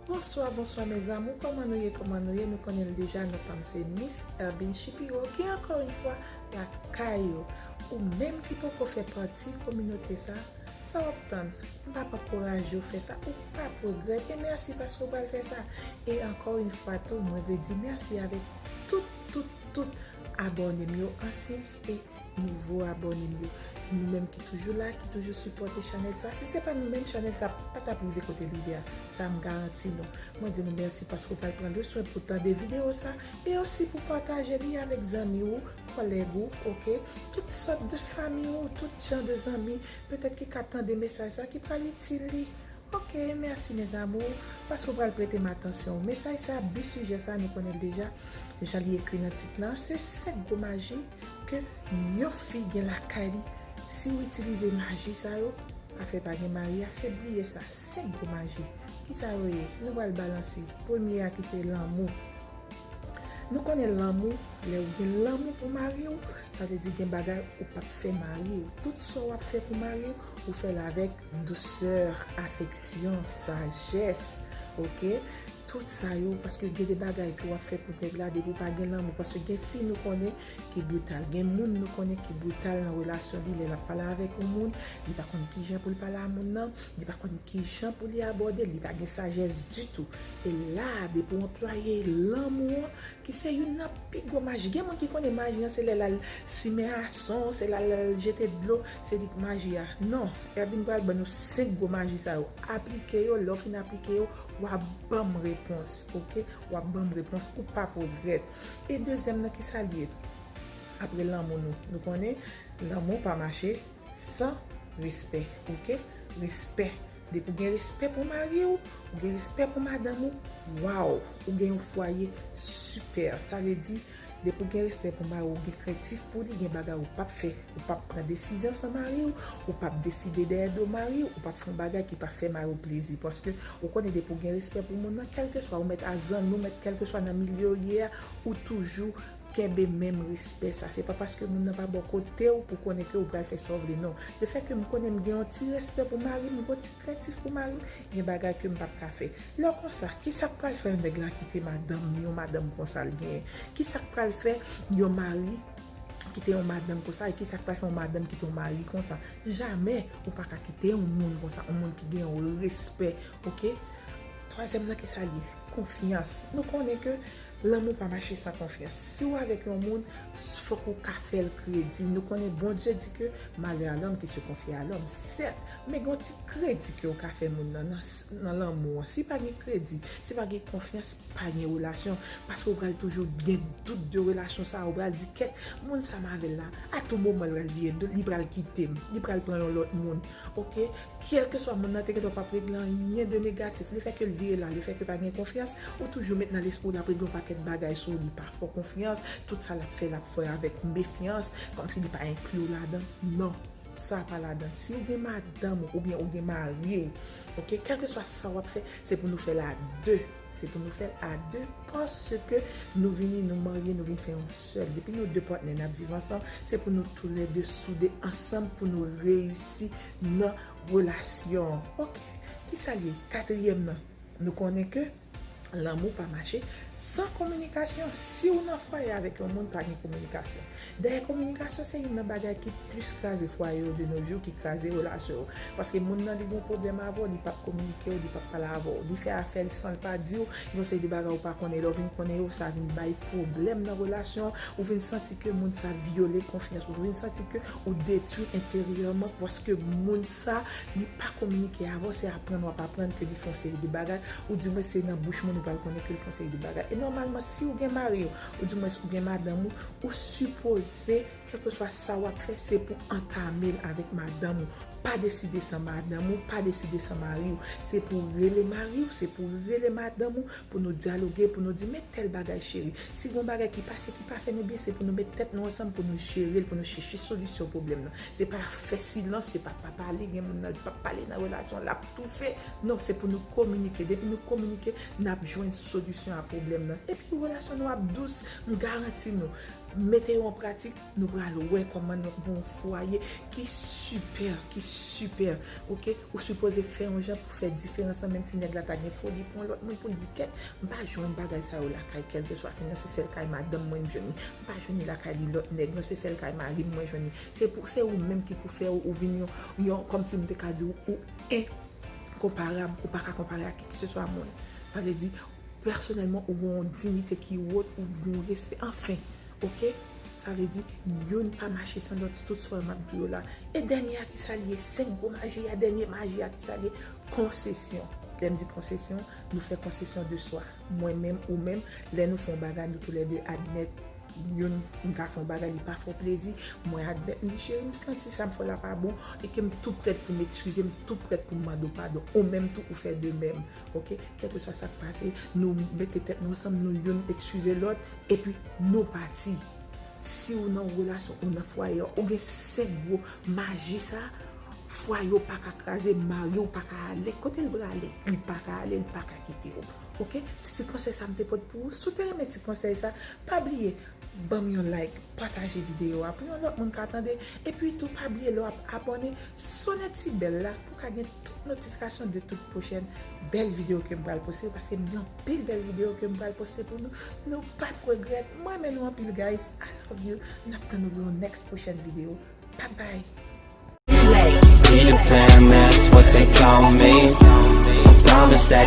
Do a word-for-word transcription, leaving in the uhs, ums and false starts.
Bonswa, bonswa mes amours, kòman nou ye, kòman nou ye? Nou konnen l deja, non pa m se Miss Erbine Shipiro ki ankò yon fwa lakay ou. Ou menm ki poko fè pati kominote sa, sa w ap tann? M p ap ankouraje w fè sa, ou p ap regrèt. E mèsi paske w pral fè sa. E ankò yon fwa tou, mwen vle di mèsi avèk tout, tout, tout abòne m yo, ansyen e nouvo abòne m yo. Nou menm ki toujou la, ki toujou sipòte chanèl sa. Si se pa nou menm, chanèl sa pa t ap rive kote l rive a. Sa m garanti nou. Mwen di nou mèsi paske w pral pran le swen pou tande videyo sa e osi pou pataje li avèk zanmi w, kòlèg ou, oke? Tout sòt de fanmi w, tout jan de zanmi, petèt ki ka tande mesaj sa, ki pral itil li. Oke, mèsi mes amours, paske w pral prete m atansyon. Mesaj sa, bi sijè sa, nou konnen l deja. Deja li ekri nan tit lan, se senk gwo maji ke yon fi gen lakay li. Si w itilize maji sa yo, afè pa gen mari a, se bliye sa. Senk gwo maji. Kisa yo ye? Nou pral balanse. Premye a ki se lanmou. Nou konnen lanmou, lè ou gen lanmou pou mari w, sa vle di gen bagay ou p ap fè mari w. Tout sa w ap fè pou mari w, ou fè l avèk dousè, afeksyon, sajès, oke? Tout sa yo, paske gen de bagay ke w ap fè pou nèg la, depi w pa gen lanmou, paske gen fi nou konnen ki brital, gen moun nou konnen ki brital nan relasyon li, lè l ap pale avèk yon moun, li pa konn kijan pou l pale a moun nan, li pa konn kijan pou li abòde l, li pa gen sajès ditou. E la, depi w anplwaye lanmou an, ki se youn nan pi gwo maji. Gen moun ki konnen maji an se lè l al simen ason, se lè l al jete dlo, se li k maji a. Non, Erbine pral ban nou senk gwo maji sa yo. Aplike yo, lè w fin aplike yo, w a ban m repons, oke? W a ban m repons, ou p ap regrèt. E dezyèm nan, kisa l ye? Apre lanmou nou, nou konnen, lanmou pa mache san respè, oke? Respè. Depi w gen respè pou mari w, ou gen respè pou madanm ou, waw, ou gen yon fwaye sipè. Sa vle di, depi w gen respè pou mari w, ou gen krentif pou li, gen bagay ou p ap fè. Ou p ap pran desizyon san mari w, ou p ap deside dèyè do mari w, ou p ap fè yon bagay ki p ap fè mari w plezi. Paske ou konnen depi w gen respè pou moun nan, kèlkeswa ou mèt a zanmi w, mèt kèlkeswa nan milye w ye a, ou toujou kenbe menm respè sa. Se pa paske moun nan pa bò kote w pou konnen ke ou pral fè sa w vle, non. Lefètke m konnen m gen yon ti respè pou mari m, m gen yon ti krentif pou mari m, gen bagay ke m p ap ka fè. Lè konsa, kisa k pral fè yon nèg la kite madanm li, yon madanm konsa l genyen? Kisa k pral fè yon mari kite yon madanm konsa? E kisa k pral fè yon madanm kite yon mari konsa? Jamè ou pa ka kite yon moun konsa, yon moun ki gen yon respè, oke? Twazyèm nan, kisa l ye? Konfyans. Nou konnen ke lanmou pa mache san konfyans. Si w avèk yon moun, fòk ou ka fè l kredi. Nou konnen Bondye di ke malheur à l'homme qui se confie à l'homme. Sèt, men gen yon ti kredi ke w ka fè moun nan, nan, nan lanmou an. Si pa gen kredi, si pa gen konfyans, pa gen relasyon. Paske w pral toujou gen dout de relasyon sa a. W pral di, kèt, moun sa m avè l la, a tou moman l pral vire do, li pral kite m, li pral pran yon lòt moun. Oke? Kèlkeswa moun nan te gentan p ap regle anyen de negatif, lefètke l vire la, lefètke pa gen konfyans, ou toujou met nan lespri w l ap regle yon pakèt bagay sou ou, li pa fè w konfyans, tout sa l ap fè, l ap fè avèk mefyans, kòmsi li pa enkli w ladan. Non, sa pa ladan. Si w gen madanm ou oubyen ou gen mari w, oke, kèlkeswa sa w ap fè, se pou nou fè l a de. Se pou nou fè l a de, paske nou vini, nou marye, nou vin fè yon sèl. Depi nou de patnè n ap viv ansanm, se pou nou toulède soude ansanm pou nou reyisi nan relasyon an. Oke, kisa l ye? Katriyèm nan, nou konnen ke lanmou pa mache san kominikasyon. Si w nan fwaye avèk yon moun, pa gen kominikasyon. Dayè, kominikasyon se youn nan bagay ki plis kraze fwaye yo de nos jours, ki kraze relasyon yo. Paske moun nan, li gen yon pwoblèm avè w, li p ap kominike w, li p ap pale avè w. Li fè afè l san l pa di w, yon seri de bagay ou pa konnen. Lè w vin konnen yo, sa vin bay pwoblèm nan relasyon an. Ou vin santi ke moun sa vyole konfyans ou. Ou vin santi ke ou detwi enteryèman paske moun sa, li pa kominike avè w. Se aprann w ap aprann ke li fè yon seri de bagay. Ou di mwen se nan bouch moun ou pral konnen ke l fè yon seri de bagay. E nòmalman, si w gen mari w, ou di mwen ou gen madanm ou, ou sipoze, kèlkeswa sa w ap fè, se pou antame l avèk madanm ou. Pa deside san madanm ou, pa deside san mari w. Se pou w rele mari w, se pou w rele madanm ou, pou nou dyaloge, pou nou di, men tèl bagay cheri. Si gen yon bagay ki pase, ki pa fè nou byen, se pou nou met tèt nou ansanm, pou nou jere l, pou nou chèche solisyon pwoblèm nan. Se pa fè silans, se pa pa pale, gen moun nan, li p ap pale nan relasyon, l ap toufe. Non, se pou nou kominike. Depi nou kominike, n ap jwenn solisyon a pwoblèm nan. Epi relasyon nou ap dous, m garanti nou. Mete yo an pratik, nou pral wè kòman nou ap gen yon fwaye ki sipè, ki sipè, oke? Ou sipoze fè yon jan pou fè diferans lan, menm si nèg la ta gen foli pou yon lòt moun, pou l di, kèt, m pa jwenn bagay sa yo lakay, kèlkeswa, non, se sèl kay madanm mwen m jwenn li, m pa jwenn li lakay li lòt nèg, non, se sèl kay mari m mwen jwenn li. Se pou, se ou menm ki pou fè ou, ou vin yon, yon, kòmsi m te ka di ou, ou enkonparab, ou pa ka konpare ak kiseswa moun. Sa vle di, pèsonèlman, ou gen yon diyite ki wot, ou gen yon respè, anfen, oke? Sa vle di, youn pa mache san lòt, tout sa m ap di yo la. E dènye a, ki sa l ye? Senk gwo maji a, dènye maji a, ki sa l ye? Konsesyon. Lè m di konsesyon, nou fè konsesyon de swa. Mwen menm, ou menm, lè nou fè yon bagay, nou toulède admèt, youn, m ka fè yon bagay, li pa fè w plezi, mwen admèt, m di, cheri, m santi sa m fè w la pa bon, e ke m tou prèt pou m ekskize, m tou prèt pou m mande w padon, ou menm tou, ou fè de menm, oke? Kèlkeswa sa k pase, nou mete tèt nou ansanm, nou youn ekskize lòt, epi nou pati. Si w nan yon relasyon, ou nan fwaye, ou gen senk gwo maji sa, fwaye w pa ka kraze, mari w pa ka ale, kote l prale, li pa ka ale, li pa ka kite w. Oke? Se ti konsèy sa m te pot pou ou. Si w te renmen ti konsèy sa, pa bliye, ban m yon like, pataje videyo a pou yon lòt moun ka tande. Epi tou, pa bliye lè w ap abòne, sonnen ti bèl la pou w ka gen tout notifikasyon de tout pwochèn bèl videyo ke m pral poste, paske m gen anpil bèl videyo ke m pral poste pou nou. Nou p ap regrèt. Mwen renmen nou anpil, guys. I love you. N ap tann nou pou yon next pwochèn videyo. Bye bye. Peter Pan, that's what they call me. I promise that